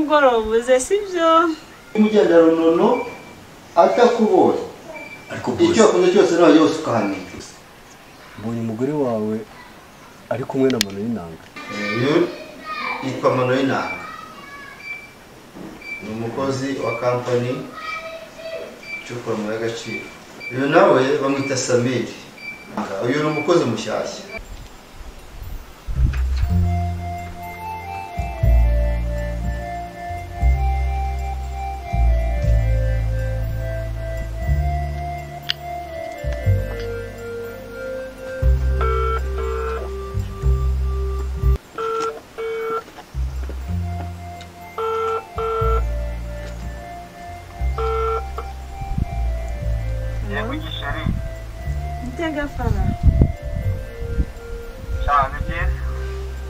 nimugoroba uze sibyo? Umugenda runono atakubonye. Ariko icyo wakoze cyose nawe yose ukahamenya. Mbonye umugore wawe ari kumwe na Mano y'inanga. Uyu yitwa Mano y'inanga. Ni umukozi wa company icukura amabuye y'agaciro. Uyu nawe bamwita Samiri. Uyu ni umukozi mushyashya.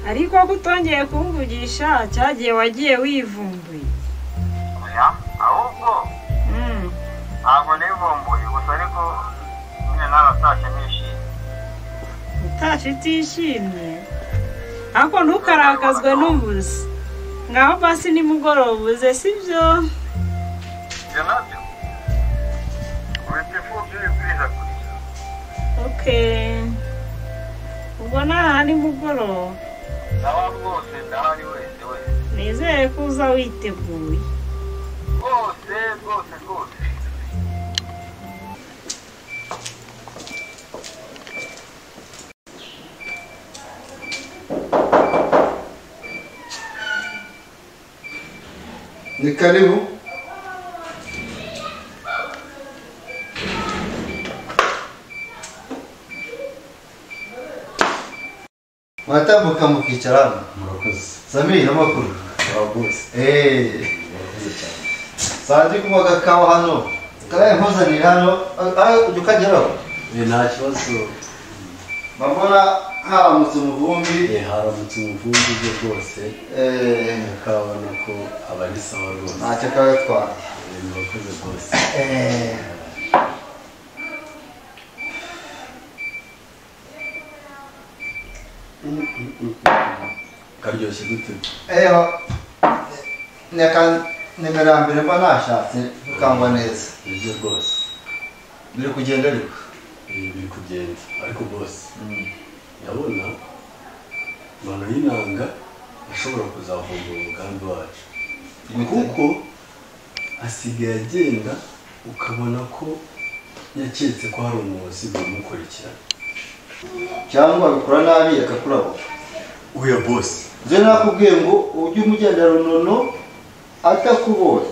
Ariko kutongeye kumvugisha cyagiye wagiye wivumbuye. Oya, ahubwo ntabwo nivumbuye gusa ariko nyine naratashye nishimye. Utashye utishimye? Ariko ntukarakazwe n'ubusa. Ngaho basi nimugoroba uze sibyo? Ibyo nabyo uretse imfubyi wibwiriza kurya. Okay. Ubwo naha nimugoroba. Naho rwose ndahari wese wese. Nizere ko uza witeguye. Rwose rwose rwose. Ni karibu. Mwatambuka mukicara hano. Murakoze. Samiri amakuru. Murakoze. Murakoze cyane. Sanze kunywa agakawa hano. Karaye nkuzanira hano. Ujya ukageraho? Nta kibazo. Mbona haramutse umuvumbi. Haramutse umuvumbi byo rwose. Ukabona ko aba ari sawa rwose. Ntacyo kagatwara. Murakoze rwose. Karyoshye gute? Neka nimero ya mbere mba nashatse ukangwa neza. Nibyo rwose. Biri kugenda ariko. Biri kugenda ariko rwose. Ndabona Mano y'inanga ashobora kuzavumbura umugambi wacu. Kuko asigaye agenda ukabona ko yaketse ko hari umuntu usigaye umukurikirana. Cyangwa abikora nabi akakurabo. Oya boss. Nje nakubwiye ngo ujye umugenda runono atakubonye.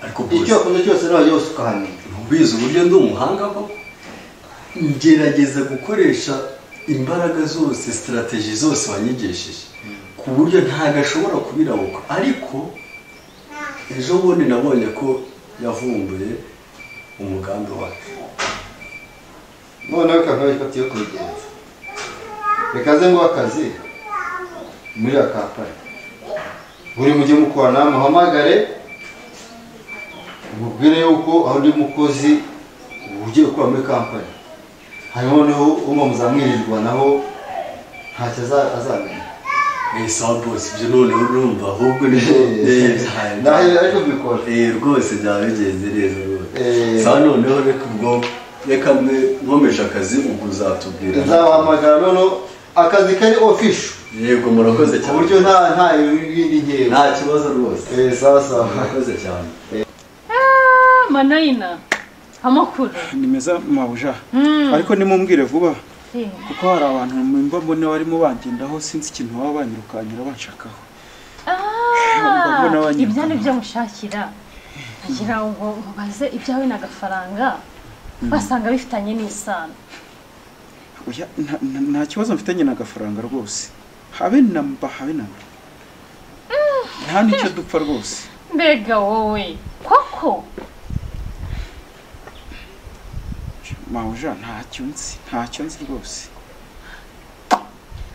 Ariko boss, icyo wakoze cyose nawe yose ukahamenya. Ntubizi uburyo ndi umuhanga ko ngerageza gukoresha imbaraga zose, strategy zose wanyigishije ku buryo ntagashobora kubirabuka. Ariko ejo bundi nabonye ko yavumbuye umugambi wacu. Noneho reka ifatiye kubigenza. Reka ze ngo akazi muri ya kampani. Buri mujye mukorana muhamagare umubwire yuko aho undi mukozi ugiye gukora muri kampani. Hanyuma noneho umwe muzamwirirwanaho ntacyo azamenya. Sawa boss, ibyo noneho urumva ahubwo ni naho ariko mbikora. Rwose byaba bigenze neza rwose. Sawa noneho reka ubwo reka nkomeje akazi ubwo uzatubwira. Nzabahamagara noneho akazi kari official. Yego murakoze cyane. Uburyo nta ibindi nkero. Nta kibazo rwose. Sawa sawa. Murakoze cyane. Manayina amakuru. Ni meza mabuja. Ariko nimumbwire vuba. Kuko hari abantu mba mbona barimo bangendaho sinzi ikintu baba banyirukanyira banshakaho. Ibyo ni byo mushakira. Ngira ngo mubaze ibyawe n'agafaranga basanga bifitanye n'isano. Oya nta kibazo mfitanye n'agafaranga rwose. Habe namba habe namba. Nta nicyo dupfa rwose. Mbega wowe koko Mawuja ntacyo nzi, ntacyo nzi rwose.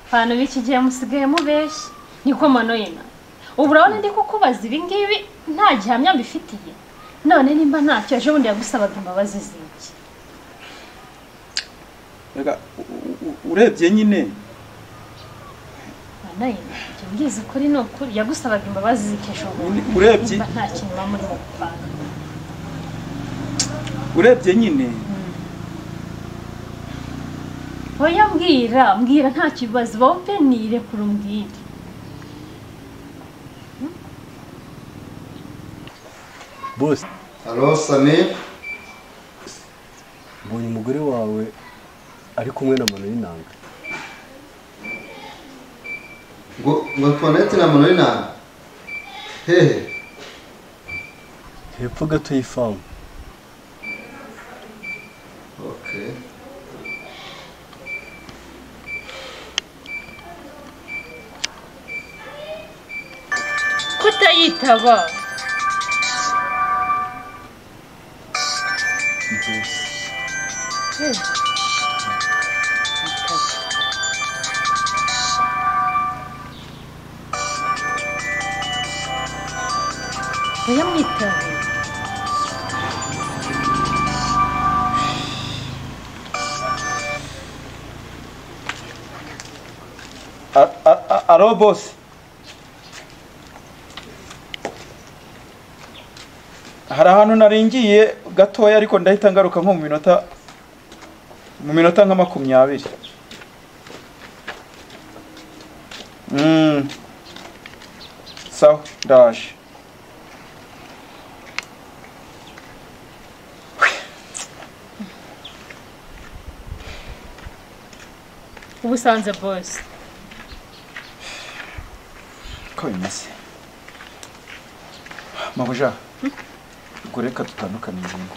Abantu b'iki gihe musigaye mubeshya. Niko Manoyina. Ubu urabona ndi kukubaza ibi ngibi nta gihamya mbifitiye. None nimba ntacyo ejo bundi yagusabaga imbabazi ziki. Rega urebye nyine. Manoyina ibyo Mbwiza ukuri ni ukuri yagusabaga imbabazi z'ejo bundi. Urebye nta kintu muba murimo gupanga. Urebye nyine. Oya mbwira, mbwira nta kibazo wowe nire kurumbwira. Boss. Allo Sami. Mbonye umugore wawe ari kumwe na Mano y'inanga. Ngo Antoinette na Mano y'inanga? Hehe. Hepfo gato y'ifamu. Okay. Kutayitaba. Oya mwitabe. Alo boss. Hari ahantu naringiye gatoya ariko ndahita ngaruka nko mu minota nka 20. Sawa, ndaje. Ubusanze boss. Ko bimeze? Mabuja. Ubwo reka tutandukane ngende.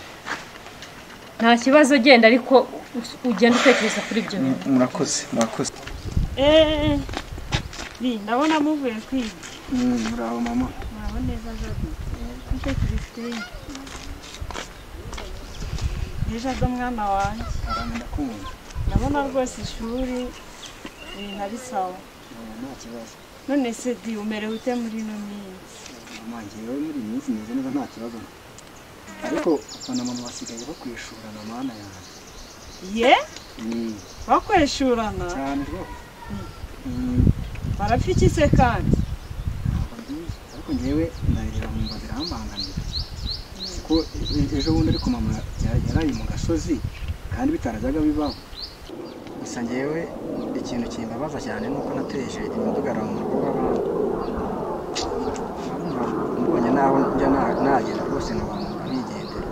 Nta kibazo genda ariko ugenda utekereza kuri ibyo bintu. Murakoze, murakoze. Ni ndabona muvuye kwiga. Muraho mama. Muraho neza Jado. Mfite Christine. Jado mwana wanjye. Ndakumva. Ndabona rwose ishuri ibintu ari sawa. Nta kibazo. None se di umerewe ute muri ino minsi? Mama njyewe muri iyi minsi meze neza nta kibazo. Ariko papa na mama basigaye bakwishurana mana yanjye. Ye? Bakwishurana? Cyane rwose. Barapfa iki se kandi? Ntabwo mbizi ariko njyewe ndabireba nkumva birambangamira. Kuko ejo bundi ariko mama yaraye mu gasozi kandi bitarajyaga bibaho. Gusa njyewe ikintu kimbabaza cyane nuko nateje imidugararo mu rugo rw'abandi. Mbonye naho njya nagenda rwose nkabamuka nkigendera.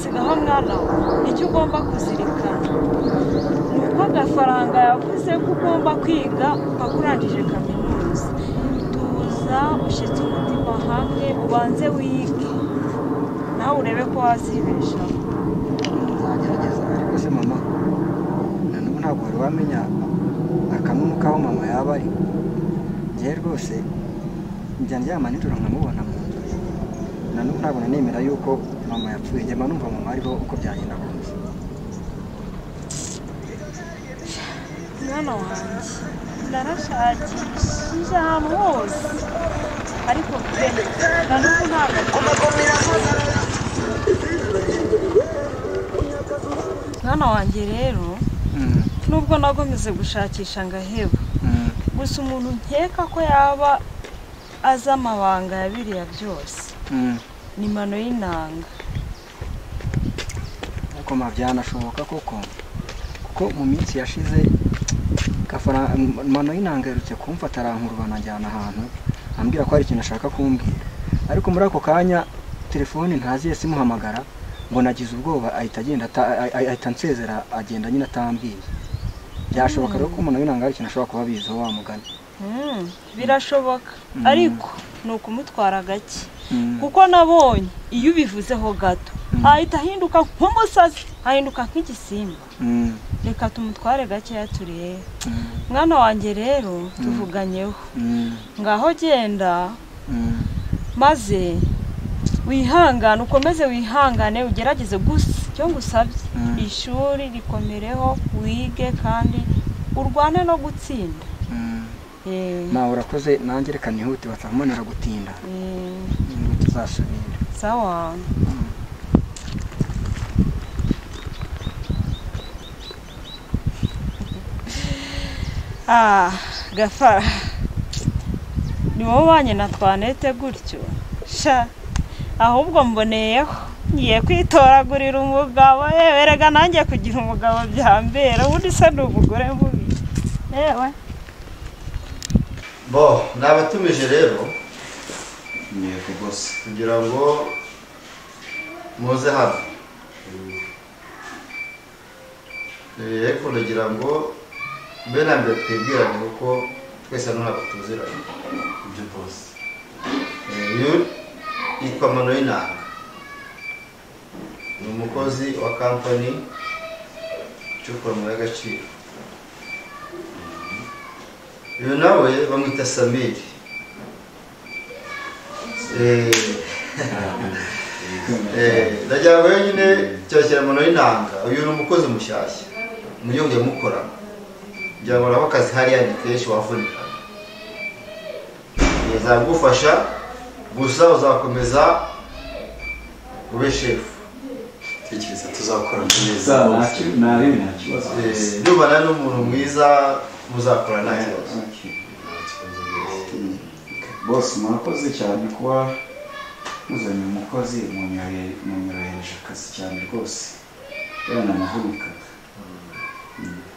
Sigaho mwana we, icyo ugomba kuzirikana ni uko Agafaranga yavuze ko ugomba kwiga mpaka urangije kaminuza. Tuza ushyitse umutima hamwe ubanze wige nawe urebe ko wazibeshaho. Nzagerageza ariko se mama na n'ubu ntabwo wari wamenya akanunu k'aho mama yaba ari. Njyewe rwose njya ndyama nijoro nkamubona mu nzozi. Na n'ubu ntabwo nanemera yuko mama yapfuye, njye mba numva mama ariho uko byagenda kose. Mwana wanjye narashakishije ahantu hose ariko pe na n'ubu ntabwo. Mwana wanjye rero nubwo nagomeze gushakisha ngaheba, gusa umuntu nkeka ko yaba azi amabanga ya biriya byose ni Mano y'inanga. Ariko ma byanashoboka koko, kuko mu minsi yashize Mano y'inanga yerutse kumfata arankurubana njyana ahantu ambwira ko hari ikintu ashaka kumbwira, ariko muri ako kanya telefone ntazi yese imuhamagara ngo nagize ubwoba ahita agenda ahita ansezera agenda nyine atambwiye. Byashoboka rero ko umuntu w'inanga hari ikintu ashobora kuba abiziho wa mugani. Birashoboka ariko ni ukumutwara gake, kuko nabonye iyo ubivuzeho gato ahita ahinduka nk'umusazi, ahinduka nk'igisimba. Reka tumutware gakeya turebe. Mwana wanjye rero tuvuganyeho, ngaho genda maze wihangane, ukomeze wihangane, ugerageze gusa icyo ngusabye ishuri rikomereho, wige kandi urwane no gutsinda. Ma urakoze, nanjye reka nihute batamunira gutinda. Ngo tuzasubira. Sawa. Ah, Gafara, ni wowe ubanye na Twanete gutyo? Sha, ahubwo mboneyeho ngiye kwitoragurira umugabo. Yewe erega nanjye kugira umugabo byambera, ubundi se ni umugore mubi. Yewe bo nabatumije rero Yego boss. Kugira ngo muze hano. Ariko ndagira ngo mbe na mbere twibwirane kuko twese hano ntabwo tuziranye. Ibyo boss. Uyu yitwa Manoyinanga, ni umukozi wa kampani icukura amabuye y'agaciro. Uyu nawe bamwita Samiri. Ndagira ngo nyine cyakira Manoyinanga, uyu ni umukozi mushyashya mujye mujya mukorana, kugira ngo nawe akazi hariya ni kenshi wavunika. Bizagufasha gusa uzakomeza ube shefu. Tekereza tuzakorana neza. Nta kibazo. Nubana n'umuntu mwiza muzakorana nta kibazo. Boss, murakoze cyane kuba muzanye umukozi munyorohereje akazi cyane rwose. Yaranamuhunikaga.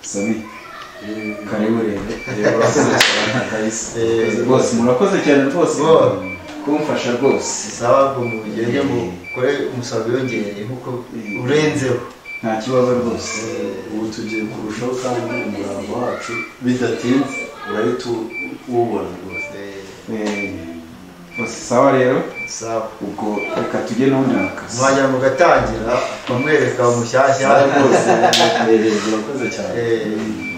Sami, karibu rero. Boss, murakoze cyane rwose kumfasha rwose. Sawa, ngo mugende mukore umusaruro wiyongereye nkuko urenzeho. Nta kibazo rwose. Ubu tugiye kurushaho kandi umurambo wacu bidatinze urahita uwubona rwose. Boss, sawa rero. Sawa. Ubwo reka tujye n'ubundi mu kazi. Mwajya mugatangira bamwereka umushyashya rwose. Murakoze cyane.